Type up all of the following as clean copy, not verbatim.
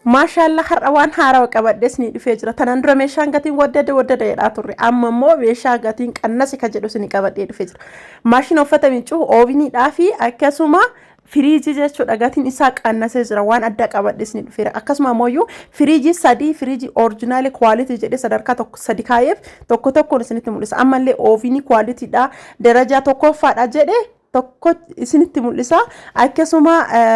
Maashaallaa, har'a waan haarawa qabadhees ni dhufee jira. Tanaan dura meeshaan gatiin waddade waddade jedhaa turre. Amma immoo meeshaa gatiin qannase kan jedhu isin qabadhee dhufee jira. Maashina uffata miicuu, ooviniidhaa fi akkasuma firiijii jechuudha, gatiin isaa qannasee jira. Waan addaa qabadhees ni dhufeera. Akkasuma ammoo firiijii sadii, firiijii original quality jedhee sadarkaa tokko sadi kaa'eef tokko tokkoon isinitti mul'isa. Ammallee oovinii qualityidha, darajaa tokkoffaadha jedhee tokko isinitti mul'isa. Akkasuma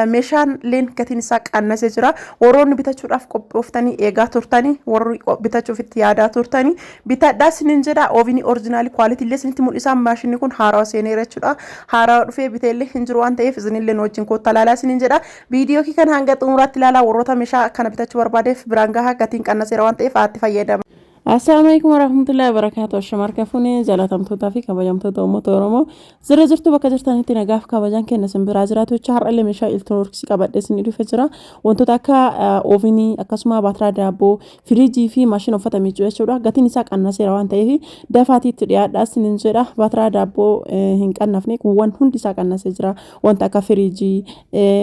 meeshaan leen gatiin isaa qannasee jira. Warroonni bitachuudhaaf qophooftanii eegaa turtanii, warri bitachuuf itti yaadaa turtanii, bitadhaa isiniin jedha. Oovinii original quality illee isinitti mul'isa. Maashinni kun haarawaa seeneera jechuudha. Haarawaa dhufee bitee illee hin jiru waan ta'eef, isinillee wajjin koottaa ilaalaa isiniin jedha. Viidiyoo kana hanga xumuraatti ilaalaa. Warroota meeshaa kana bitachuu barbaadeef biraan gahaa, gatiin qannaseera waan ta'eef haatti fayyadama. Assalaamu alaikum warahmatullahi wabarakatuh. Shamarka fuunee, jaalatamtootaa fi kabajamtoota uummata Oromoo jira jirtu, bakka jirtanitti nagaaf kabajaan kenna isin biraa jiraatu jecha, har'allee meeshaa elektirooniksii qabadhee isin dhufe jira. Wantoota akka oovinii, akkasuma baatiraa daabboo, firiijii fi maashina uffata miiccuu jechuudha. Gatiin isaa qannaseera waan ta'eef dafaatii itti dhiyaadhaa isiniin jedha. Baatiraa daabboo hin qannafne, kuuwwan hundi isaa qannasee jira. Wanta akka firiijii,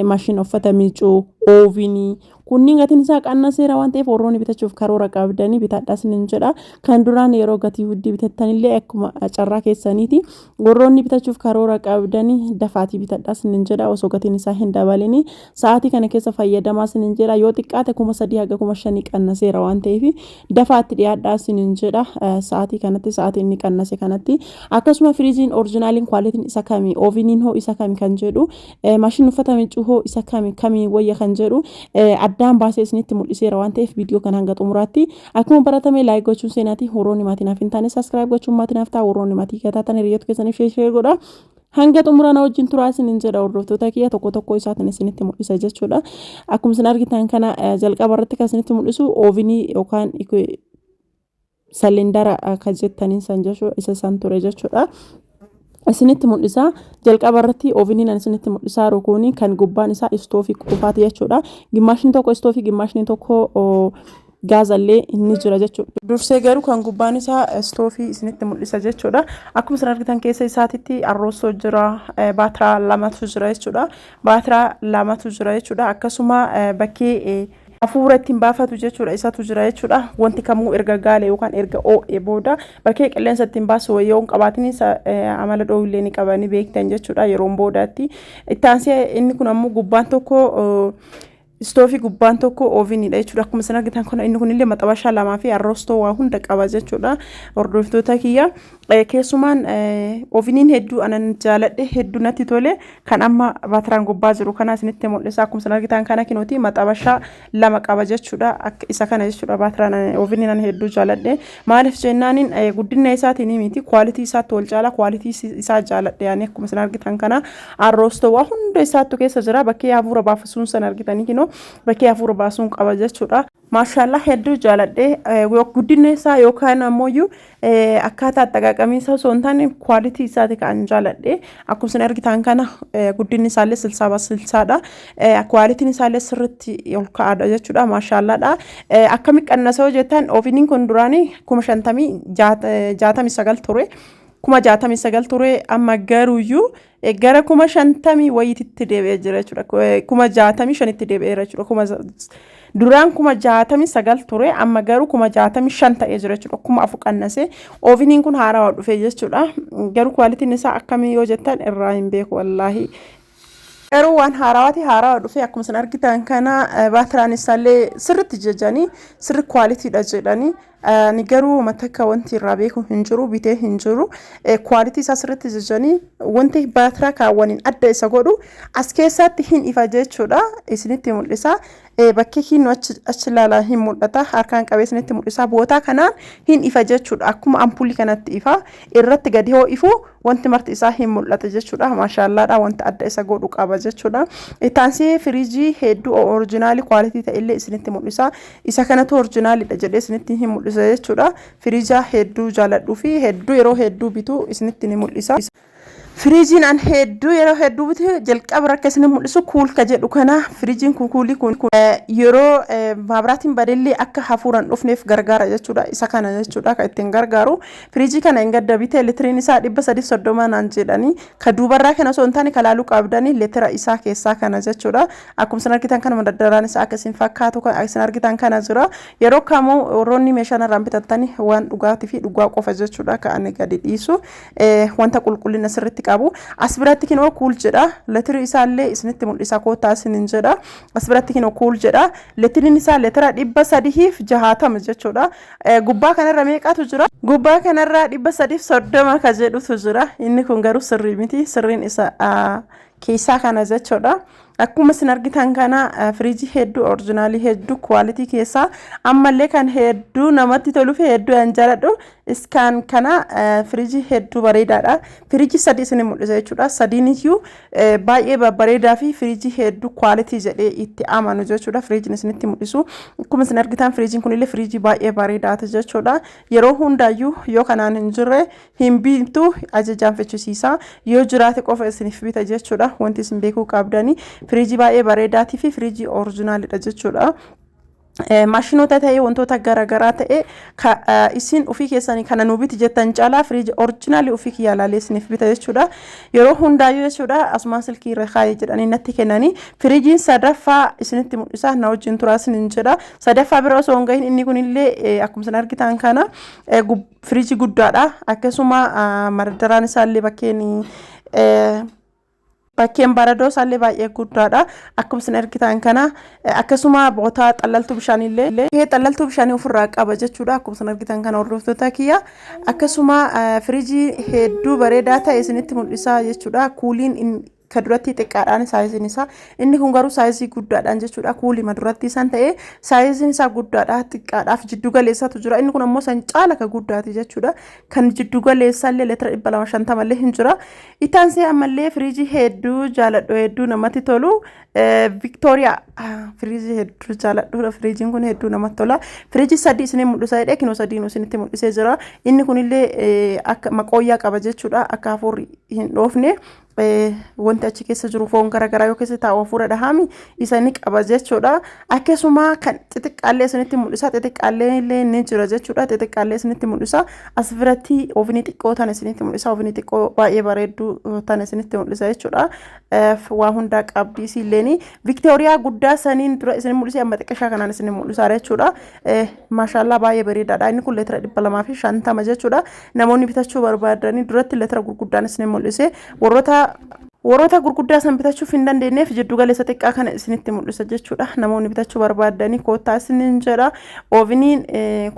maashina uffata miiccuu, oovinii kunniin gatiin isaa qannaseera waan ta'eef, warroonni bitachuuf karoora qabdanii bitadhaa isiniin jedha. Kan duraan yeroo gatii huddii bitattanillee akkuma carraa keessaniiti. Warroonni bitachuuf karoora qabdanii dafaatii bitadhaa isiniin jedha. Osoo gatiin isaa hin dabalini sa'aatii kana keessa fayyadamaa isiniin jedha. Yoo xiqqaate 3000 haga 5000 qannaseera waan ta'eef, dafaatti dhiyaadhaa isiniin jedha. Sa'aatii kanatti, sa'aatii inni qannase kanatti. Akkasuma firiijiin originaliin qualityn isa kami, ooviniin hoo isa kami kan jedhu, maashinni uffata miiccuu hoo isa kami, kamii wayya kan jedhu addaan baasee isinitti mul'iseera waan ta'eef, viidiyoo kana hanga xumuraatti akkuma baratame like gochuun seenaati. Warroonni maatii naaf hin taane subscribe gochuun maatii naaf ta'a. Warroonni maatii taatan hiriyoota keessaniif share godha. Hanga xumuraa na wajjin turaa isiniin jedha. Hordoftoota kiyya, tokko tokko isaatiin isinitti mul'isa jechuudha. Akkuma isin argitan kana, jalqaba irratti kan isinitti mul'isu oovinii yookaan salindara kan jettaniin san jechuudha, isa san ture jechuudha. Isinitti mul'isa. Jalqaba irratti ooviniin ani isinitti mul'isaa jiru kun kan gubbaan isaa istoofii qofaati jechuudha. Gimmaashni tokko istoofii, gimmaashni tokko gaazallee ni jira jechuudha. Dursee garuu kan gubbaan isaa istoofii isinitti mul'isa jechuudha. Akkuma isin argitan keessa isaatitti arroosoo jira, baatiraa lamatu jira jechuudha. Baatiraa lamatu jira jechuudha. Akkasuma bakkee hafuura ittiin baafatu jechuudha, isatu jira jechuudha. Wanti kamuu erga gaale yookaan erga oo'e booda bakkee qilleensa ittiin baasu yoo hin qabaatin amala dhoowwillee ni qabanii beektan jechuudha yeroon boodaatti. Itti aansee inni kun ammoo gubbaan tokko istoofii, gubbaan tokko ooviniidha jechuudha. Akkuma isin argitan kun, inni kunillee maxabashaa lamaa fi arroostoo waa hunda qaba jechuudha. Hordoftoota kiyya, keessumaan ooviniin hedduu anan jaaladhe, hedduu natti tole, kan amma baatiraan gubbaa jiru kana isinitti mul'isa. Akkuma isin argitan kana kinooti maxabashaa lama qaba jechuudha. Akka isa kana jechuudha baatiraan ooviniin an hedduu jaaladhe. Maaliif jennaaniin, guddina isaatiin miti, quality isaatti wal caala, quality isaa jaaladhe yaani. Akkuma isin argitan kana arroostoo waa hunda isaattu keessa jira. Bakkee hafuura baafasuun san argitanii, kinoo bakkee hafuura baasuun qaba jechuudha. Maashaallah, hedduu jaaladhe. Guddinni isaa yookaan ammoo akkaataa axaqaqamii isaa osoo hin taane, quality isaati kan jaaladhe. Akkuma isin argitan kana guddinni isaallee silsaa silsaadha. Qualityn isaallee sirriitti ol ka'aadha jechuudha. Maashaallaadha. Akkami qannasa jettan, ooviniin kun duraanii 50,069 ture. 69,000 ture, amma garuuyyuu gara 50,000 wayiititti deebi'ee jira jechuudha. 65,000tti deebi'eera jechuudha. Duraan 69,000 ture, amma garuu 65,000 ta'ee jira jechuudha. 4000 qannasee ooviniin kun haarawaa dhufe jechuudha. Garuu qualityn isaa akkamii yoo jettan, irraa hin beeku wallaahi. Garuu waan haarawaati, haarawaa dhufe. Akkuma isin argitan kana baatiraan isaallee sirriitti jajanii, sirri qualitydha jedhanii. Ani garuu matakka wanti irraa beeku hin jiru, bitee hin jiru. Quality isaa sirriitti jajanii, wanti baatiraa kaawwaniin adda isa godhu as keessatti hin ifa jechuudha. Isinitti mul'isa. Bakkee kinnu achi ilaalaa hin mul'ata. Harkaan qabee isinitti mul'isa. Bootaa kanaan hin ifa jechuudha. Akkuma ampuulii kanatti ifa. Irratti gadi hoo ifu wanti marti isaa hin mul'ata jechuudha. Maashaallaadha, wanta adda isa godhu qaba jechuudha. Ittaansee firiijii hedduu original quality ta'ellee isinitti mul'isa. Isa kanatu originalidha jedhee isinitti hin mul'isa jechuudha. Firiijaa hedduu jaaladhuu fi hedduu yeroo hedduu bituu isinitti ni mul'isa. Firiijiin an hedduu yeroo hedduu bite jalqaba rakka isin mul'isu Kuul ka jedhu kana. Firiijiin kun kuulii kun yeroo maabraatiin badellee akka hafuuraan dhufneef gargaara jechuudha. Isa kana jechuudha kan ittiin gargaaru. Firiijii kana hin gadda bite, litiriin isaa 330 naan jedhanii. Ka duubarraa kana osoo hin taane kalaaluu qabdanii litira isaa keessaa kana jechuudha. Akkuma isin argitan kana madaddaraan isaa akka isin fakkaatu kan isin argitan kana jira. Yeroo kamuu warroonni meeshaa narraan bitattanii waan dhugaatii fi dhugaa qofa jechuudha kan ani gadi dhiisu. Wanta qulqullina sirriitti qabu. As biratti kinoo Kuul jedha. Litirii isaallee isinitti mul'isa, koottaa isinin jedha. As biratti kinoo Kuul jedha. Litiriin isaa litira 360 jechuudha. Gubbaa kanarra meeqatu jira? Gubbaa kanarra 330 ka jedhutu jira. Inni kun garuu sirrii miti. Sirriin isa keessaa kana jechuudha. Akkuma isin argitan kana firiijii hedduu original hedduu quality keessaa ammallee kan hedduu namatti toluu fi hedduu an jaaladhu iskaan kana, firiijii hedduu bareedaadha. Firiijii sadi isin mul'isa jechuudha. Sadiin iyyuu baay'ee babbareedaa fi firiijii hedduu quality jedhee itti amanu jechuudha. Firiijiin isinitti mul'isu. Akkuma isin argitan firiijiin kunillee firiijii baay'ee bareedaati jechuudha. Yeroo hundaayyuu yoo kanaan hin jirre hin bitu, ajajaan fichisiisa. Yoo jiraate qofa isiniif bita jechuudha. Wanti isin beekuu qabdani firiijii baay'ee bareedaatii fi firiijii originalidha jechuudha. Maashinoota ta'ee wantoota garaagaraa ta'e isin ofii keessanii kana nu biti jettan caalaa firiijii original ofii kiyyaa ilaalee isiniif bita jechuudha. Yeroo hundaayyuu jechuudha asumaan silkii irra kaayee jedhanii natti kennanii. Firiijiin sadaffaa isinitti mul'isa, na wajjin turaa isinin jedha. Sadaffaa bira osoo hin gahin inni kunillee akkuma isin argitan kana firiijii guddaadha. Akkasuma mardaraan isaallee bakkeen baradoo isaallee baay'ee guddaadha. Akkuma isin argitan kana akkasuma bootaa xallaltuu bishaaniillee xallaltuu bishaanii ofirraa qaba jechuudha. Akkuma isin argitan kana, hordoftoota kiyya, akkasuma firiijii hedduu bareedaa ta'e isinitti mul'isa jechuudha. Kuuliin ka duratti xiqqaadhaan sizeiin isaa, inni kun garuu size guddaadhaan jechuudha. Kuulima duratti isaan ta'e sizeiin isaa guddaadha. Xiqqaadhaaf jiddu galeessatu jira. Inni kun ammoo san caala ka guddaati jechuudha. Kan jiddu galeessaallee leetira 250llee hin jira. Itaansee ammallee firiijii hedduu jaaladhu, hedduu namatti tolu, Viktooriyaa, firiijii hedduu jaaladhuudha. Firiijiin kun hedduu namatti tola. Firiijii sadii isinii mul'isa jedhee kinoo sadiinuu isinitti mul'isee jira. Inni kunillee akka maqooyyaa qaba jechuudha, akka hafuurri hin dhoofne. Wanti achi keessa jiru foon garaagaraa yoo keessa taa'u hafuura dhahami isa ni qaba jechuudha. Akkasuma kan xixiqqaallee isinitti mul'isa. Xixiqqaallee illee ni jira jechuudha. Xixiqqaallee isinitti mul'isa. As biratti ovenii xiqqoo tana isinitti mul'isa. Ovenii xiqqoo baay'ee bareedduu tana isinitti mul'isa jechuudha. Waa hundaa qabdi isiilleeni. Viktooriyaa guddaa saniin dura isin mul'ise, amma xiqqashaa kanaan isin mul'isa jechuudha. Maashaallaa, baay'ee bareedaadha. Inni kun leetira 250 jechuudha. Namoonni bitachuu barbaadanii duratti leetira gurguddaan isin mul'ise. Warroota gurguddaa san bitachuuf hin dandeenyeef jiddu galeessa xiqqaa kana isinitti mul'isa jechuudha. Namoonni bitachuu barbaadanii koottaa isiniin jedha. Oveniin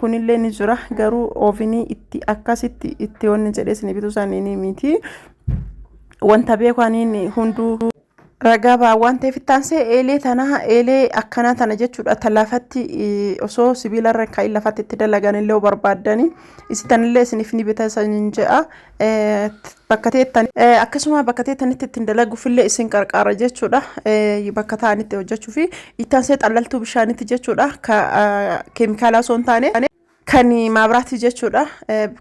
kunillee ni jira, garuu ovenii itti akkasitti itti wanni jedhee isin bituu isaanii miti. Wanta beekaniin hunduu ragaa ba'aa waan ta'eef. Ittaansee eelee tana, eelee akkanaa tana jechuudha. Ta lafatti osoo sibiila irra kaa'in lafatti itti dalagan illee barbaaddani isitanillee isiniif ni bita isiniin jedha. Bakka teettan akkasuma bakka teettanitti ittiin dalaguufillee isin qarqaara jechuudha, bakka ta'anitti hojjechuufi. Ittaansee xallaltuu bishaanitti jechuudha, ka keemikaalaa osoo hin taane kan maabiraatii jechuudha,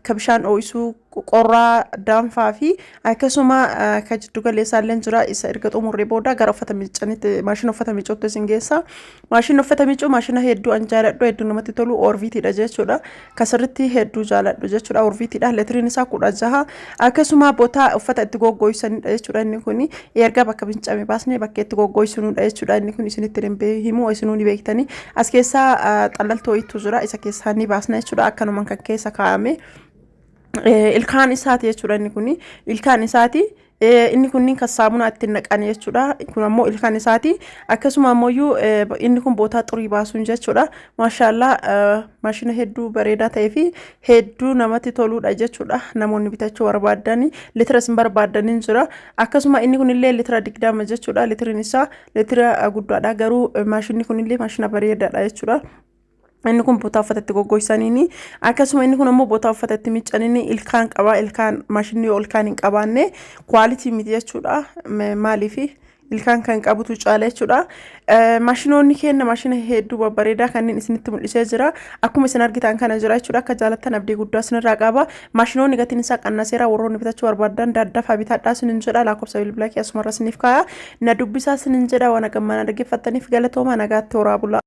ka bishaan ho'isuu, qorraa, danfaa fi akkasuma ka jiddu galeessaallee jira. Isa erga xumurree booda gara uffata miiccanitti, maashina uffata miicuutti isin geessa. Maashina uffata miicuu maashina hedduu an jaaladhu, hedduu namatti tolu, Orviitiidha jechuudha. Kasirritti hedduu jaaladhu jechuudha. Orviitiidha. Leetiriin isaa 16. Akkasuma bootaa uffata itti goggoysanidha jechuudha. Inni kun erga bakka miiccame baasnee bakka itti goggoysinudha jechuudha. Inni kun isinitti hin himu, isinuu ni beektanii. As keessaa xallaltoo wayiitu jira, isa keessaa ni baasna jechuudha. Akkanumaan kan keessa kaa'ame. Ilkaan isaati jechuudha. Inni kun ilkaan isaati. Inni kunniin kan saamunaa ittiin naqan jechuudha. Kun ammoo ilkaan isaati. Akkasuma ammoo inni kun bootaa xurii baasuun jechuudha. Maashaallaa, maashina hedduu bareedaa ta'ee fi hedduu namatti toludha jechuudha. Namoonni bitachuu barbaadan litira isin barbaadaniin jira. Akkasuma inni kunillee litira 20 jechuudha. Litiriin isaa litira guddaadha, garuu maashinni kunillee maashina bareedaadha jechuudha. Inni kun bootaa uffata itti goggoysaniini. Akkasuma inni kun ammoo bootaa uffata itti miccaniini ilkaan qaba. Ilkaan maashinni yoo ilkaan hin qabaanne quality miti jechuudha. Maaliifi Ilkaan kan qabutu caala jechuudha. Maashinoonni keenya maashina hedduu babbareedaa kanneen isinitti mul'isee jira. Akkuma isin argitan kana jira jechuudha. Akka jaalattan abdii guddaa isinirraa qaba. Maashinoonni gatiin isaa qannaseera, warroonni bitachuu barbaadan daddafaa bitadhaa isinin jedha. Lakkoofsa bilbilaa kee asumarra isiniif kaaya. Na dubbisaa isinin jedha. Waan gammanaa dhaggeeffattaniif galatooma, nagaatti horaa bulaa.